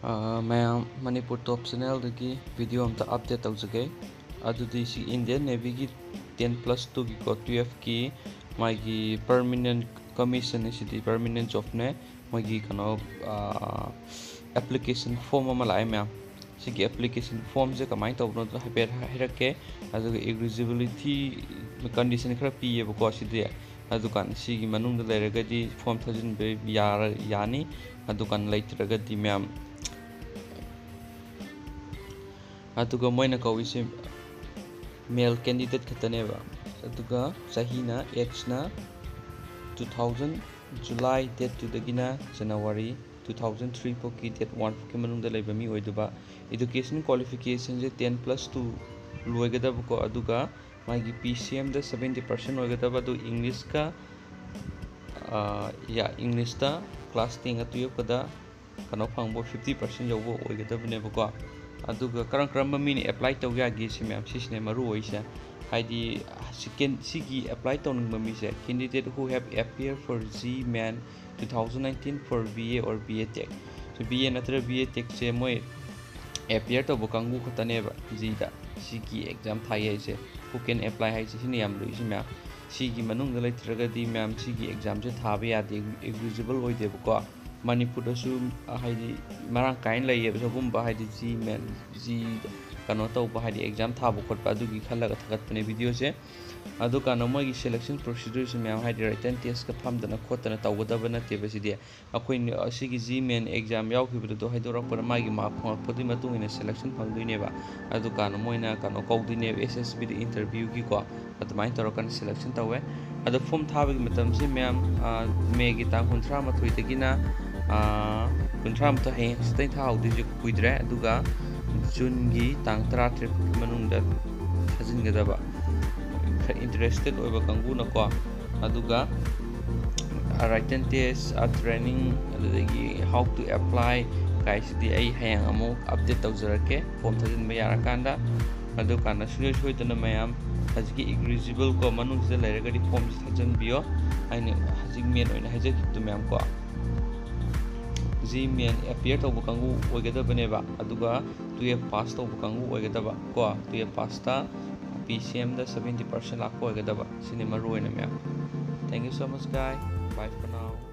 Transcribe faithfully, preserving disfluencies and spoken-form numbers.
ꯑꯥ, ꯃꯌꯥꯝ, ꯃꯅꯤꯄꯨꯔ ꯇꯣꯞ ꯆꯦꯅꯦꯜꯗꯒꯤ ꯚꯤꯗꯤꯑꯣ ꯑꯝꯇ ꯑꯞꯗꯦꯠ ꯇꯧꯖꯒꯦ꯫ ꯑꯗꯨꯗꯤ ꯁꯤ ꯏꯟꯗꯤꯌꯟ ꯅꯦꯚꯤꯒꯤ ꯇꯦꯟ ꯄ꯭ꯂꯁ ꯇꯨꯒꯤꯀꯣ, ꯇꯨꯌꯦꯜꯐꯀꯤ ꯃꯥꯒꯤ ꯄꯔꯃꯤꯅꯦꯟ ꯀꯃꯤꯁꯟ ꯑꯁꯤꯗꯤ ꯄꯔꯃꯤꯅꯦꯟ ꯖꯣꯕꯅꯦ꯫ ꯃꯣꯏꯒꯤ ꯀꯩꯅꯣ, ꯑꯥ, ꯑꯦꯄ꯭ꯂꯤꯀꯦꯁꯟ ꯐꯣꯝ ꯑꯃ ꯂꯥꯛꯑꯦ ꯃꯌꯥꯝ꯫ ꯁꯤꯒꯤ ꯑꯦꯄ꯭ꯂꯤꯀꯦꯁꯟ ꯐꯣꯝꯁꯦ ꯀꯃꯥꯏꯅ ꯇꯧꯕꯅꯣꯗꯣ ꯍꯥꯏꯐꯦꯠ ꯍꯥꯏꯔꯛꯀꯦ꯫ ꯑꯗꯨꯒ ꯏꯂꯤꯖꯤꯕꯤꯂꯤꯇꯤ ꯀꯟꯗꯤꯁꯟ ꯈꯔ ꯄꯤꯌꯦꯕꯀꯣ ꯁꯤꯗꯤ꯫ ꯑꯗꯨꯀꯥꯟꯗ ꯁꯤꯒꯤ ꯃꯅꯨꯡꯗ ꯂꯩꯔꯒꯗꯤ ꯐꯣꯝ ꯊꯥꯖꯤꯟꯕ ꯌꯥꯔ-, ꯌꯥꯅꯤ꯫ ꯑꯗꯨꯀꯥꯟꯗ ꯂꯩꯇ꯭ꯔꯒꯗꯤ ꯃꯌꯥꯝ, ꯑꯗꯨꯒ ꯃꯣꯏꯅ ꯀꯧꯏꯁꯦ ꯃꯦꯜ ꯀꯦꯟꯗꯤꯗꯦꯠ ꯈꯛꯇꯅꯦꯕ꯫ ꯑꯗꯨꯒ ꯆꯍꯤꯅ, ꯑꯦꯖꯅ ꯇꯨ ꯊꯥꯎꯖꯟ, ꯖꯨꯂꯥꯏ ꯗꯦꯠ ꯇꯨꯗꯒꯤꯅ ꯖꯅꯋꯥꯔꯤ ꯇꯨ ꯊꯥꯎꯖꯟ ꯊ꯭ꯔꯤ ꯐꯥꯎꯒꯤ ꯗꯦꯠ ꯋꯥꯟ ꯐꯥꯎꯒꯤ ꯃꯅꯨꯡꯗ ꯂꯩꯕ ꯃꯤ ꯑꯣꯏꯗꯣꯏꯕ꯫ ꯏꯗꯨꯀꯦꯁꯟ ꯀ꯭ꯋꯥꯂꯤꯐꯤꯀꯦꯁꯟꯁꯦ ꯇꯦꯟ ꯄ꯭ꯂꯁ ꯇꯨ ꯂꯣꯏꯒꯗꯕꯀꯣ, ꯑꯗꯨꯒ ꯃꯥꯒꯤ ꯄꯤ ꯁꯤ ꯑꯦꯝꯗ ꯁꯕꯦꯟꯇꯤ ꯄꯥꯔꯁꯦꯟ ꯑꯣꯏꯒꯗꯕ, ꯑꯗꯨ ꯏꯪꯂꯤꯁꯀ, ꯑꯥ, ꯌꯥ, ꯏꯪꯂꯤꯁꯇ ꯀ꯭ꯂꯥꯁ ꯇꯦꯟꯒ ꯇꯨꯌꯦꯜꯐꯀꯗ ꯀꯩꯅꯣ ꯐꯪꯕ ꯐꯤꯐꯇꯤ ꯄꯥꯔꯁꯦꯟ ꯌꯧꯕ ꯑꯣꯏꯒꯗꯕꯅꯦꯕꯀꯣ꯫ ꯑꯗꯨꯒ ꯀꯔꯝ ꯀꯔꯝꯕ ꯃꯤꯅ ꯑꯦꯄ꯭ꯂꯥꯏ ꯇꯧ ꯌꯥꯒꯦ ꯁꯤ ꯃꯌꯥꯝ, ꯁꯤꯁꯤꯅꯦ ꯃꯔꯨ ꯑꯣꯏꯁꯦ꯫ ꯍꯥꯏꯗꯤ ꯁꯤꯀꯦꯟ-, ꯁꯤꯒꯤ ꯑꯦꯄ꯭ꯂꯥꯏ ꯇꯧꯅꯤꯡꯕ ꯃꯤꯁꯦ, candidate who have appear for G MEN two thousand nineteen for B A or B A Tech꯫ ꯁꯤ B A ꯅꯠꯇ꯭ꯔꯒ B A Techꯁꯦ ꯃꯣꯏ ꯑꯦꯄꯤꯌꯔ ꯇꯧꯕ ꯀꯥꯡꯕꯨ ꯈꯛꯇꯅꯦꯕ ꯖꯤꯗ ꯁꯤꯒꯤ ꯑꯦꯛꯖꯥꯝ ꯊꯥꯏ ꯍꯥꯏꯁꯦ꯫ Who can apply ꯍꯥꯏꯁꯦ ꯁꯤꯅ ꯌꯥꯝ ꯂꯨꯏꯁꯦ ꯃꯌꯥꯝ꯫ ꯁꯤꯒꯤ ꯃꯅꯨꯡꯗ ꯂꯩꯇ꯭ꯔꯒꯗꯤ ꯃꯌꯥꯝ ꯁꯤꯒꯤ ꯑꯦꯛꯖꯥꯝꯁꯦ ꯊꯥꯕ ꯌꯥꯗꯦ, ꯏꯂꯤꯖꯤꯕꯜ ꯑꯣꯏꯗꯦꯕꯀꯣ꯫ ꯃꯅꯤꯄꯨꯔꯗꯁꯨ, ꯑ, ꯍꯥꯏꯗꯤ ꯃꯔꯥꯡ ꯀꯥꯏꯅ ꯂꯩꯌꯦꯕ ꯁꯤꯒꯨꯝꯕ, ꯍꯥꯏꯗꯤ ꯖꯤ ꯃꯦꯟ, ꯖꯤ ꯀꯩꯅꯣ ꯇꯧꯕ, ꯍꯥꯏꯗꯤ ꯑꯦꯛꯖꯥꯝ ꯊꯥꯕ ꯈꯣꯠꯄ ꯑꯗꯨꯒꯤ ꯈꯜꯂꯒ ꯊꯥꯒꯠꯄꯅꯦ ꯚꯤꯗꯤꯑꯣꯁꯦ꯫ ꯑꯗꯨꯀꯥꯟꯗ ꯃꯣꯏꯒꯤ ꯁꯦꯂꯦꯛꯁꯟ ꯄ꯭ꯔꯣꯁꯤꯗꯨꯔꯁꯦ ꯃꯌꯥꯝ, ꯍꯥꯏꯗꯤ ꯔꯤꯇꯟ ꯇꯦꯁꯀ ꯐꯝꯗꯅ ꯈꯣꯠꯇꯅ ꯇꯧꯒꯗꯕ ꯅꯠꯇꯦꯕ ꯁꯤꯗꯤ꯫ ꯑꯩꯈꯣꯏꯅ ꯑꯁꯤꯒꯤ ꯖꯤ ꯃꯦꯟ ꯑꯦꯛꯖꯥꯝ ꯌꯥꯎꯈꯤꯕꯗꯨꯗꯣ ꯍꯥꯏꯗꯣꯔꯛꯄꯗ ꯃꯥꯒꯤ ꯃꯥꯔꯛ ꯐꯪꯉꯛꯄꯗꯨꯒꯤ ꯃꯇꯨꯡ ꯏꯟꯅ ꯁꯦꯂꯦꯛꯁꯟ ꯐꯪꯗꯣꯏꯅꯦꯕ꯫ ꯑꯗꯨꯀꯥꯟꯗ ꯃꯣꯏꯅ ꯀꯩꯅꯣ ꯀꯧꯗꯣꯏꯅꯦꯕ, ꯑꯦꯁ ꯑꯦꯁ ꯕꯤꯗ ꯏꯟꯇꯔꯚ꯭ꯌꯨꯒꯤꯀꯣ, ꯑꯗꯨꯃꯥꯏꯅ ꯇꯧꯔꯀꯥꯟꯗ ꯁꯦꯂꯦꯛꯁꯟ ꯇꯧꯋꯦ꯫ ꯑꯗꯣ ꯐꯣꯝ ꯊꯥꯕꯒꯤ ꯃꯇꯝꯁꯤ ꯃꯌꯥꯝ, ꯑꯥ, ꯃꯦꯒꯤ ꯇꯥꯡ ꯀꯨꯟꯊ꯭ꯔꯥ ꯃꯥꯊꯣꯏꯗꯒꯤꯅ, ꯑꯥ, ꯀꯨꯟꯊ꯭ꯔꯥ ꯃꯥꯊꯣꯏ, ꯍꯌꯦꯡ ꯍꯪꯆꯤꯠꯇꯩ ꯊꯥꯍꯧꯗꯣꯏꯁꯦ ꯀꯨꯏꯗ꯭ꯔꯦ꯫ ꯑꯗꯨꯒ ꯖꯨꯟꯒꯤ ꯇꯥꯡ ꯇꯔꯥꯇꯔꯦꯠ ꯐꯥꯎꯒꯤ ꯃꯅꯨꯡꯗ ꯊꯥꯖꯤꯟꯒꯗꯕ꯫ ꯈꯔ ꯏꯟꯇꯔꯦꯁꯇꯦꯠ ꯑꯣꯏꯕ ꯀꯥꯡꯕꯨꯅꯀꯣ, ꯑꯗꯨꯒ ꯔꯤꯇꯟ ꯇꯦꯁ, ꯇ꯭ꯔꯦꯅꯤꯡ, ꯑꯗꯨꯗꯒꯤ how to apply ꯀꯥꯏꯁꯤꯗꯤ ꯑꯩ ꯍꯌꯦꯡ ꯑꯃꯨꯛ ꯑꯞꯗꯦꯠ ꯇꯧꯖꯔꯛꯀꯦ ꯐꯣꯝ ꯊꯥꯖꯤꯟꯕ ꯌꯥꯔꯀꯥꯟꯗ꯫ ꯑꯗꯨꯀꯥꯟꯗ ꯁꯨꯡꯁꯣꯏ ꯁꯣꯏꯗꯅ ꯃꯌꯥꯝ ꯍꯧꯖꯤꯛꯀꯤ ꯏꯂꯤꯖꯤꯕꯜ ꯀꯣ ꯃꯅꯨꯡꯁꯤꯗ ꯂꯩꯔꯒꯗꯤ ꯐꯣꯝꯁꯤ ꯊꯥꯖꯤꯟꯕꯤꯌꯣ꯫ ꯑꯩꯅ ꯍꯧꯖꯤꯛ ꯃꯦꯟ ꯑꯣꯏꯅ ꯍꯥꯏꯖꯈꯤꯕꯗꯨ ꯃꯌꯥꯝ ꯀꯣ꯫ ꯖꯤ ꯃꯦꯟ ꯑꯦꯄꯤꯌꯔ ꯇꯧꯕ ꯀꯥꯡꯕꯨ ꯑꯣꯏꯒꯗꯕꯅꯦꯕ, ꯑꯗꯨꯒ ꯇꯨꯌꯦꯜꯐ ꯄꯥꯁ ꯇꯧꯕ ꯀꯥꯡꯕꯨ ꯑꯣꯏꯒꯗꯕ ꯀꯣ꯫ ꯇꯨꯌꯦꯜꯐ ꯄꯥꯁꯇ ꯄꯤ ꯁꯤ ꯑꯦꯝꯗ ꯁꯕꯦꯟꯇꯤ ꯄꯥꯔꯁꯦꯟ ꯂꯥꯛꯄ ꯑꯣꯏꯒꯗꯕ꯫ ꯁꯤꯅꯤ ꯃꯔꯨ ꯑꯣꯏꯅ ꯃꯌꯥꯝ꯫ Thank you so much, guys. Bye for now.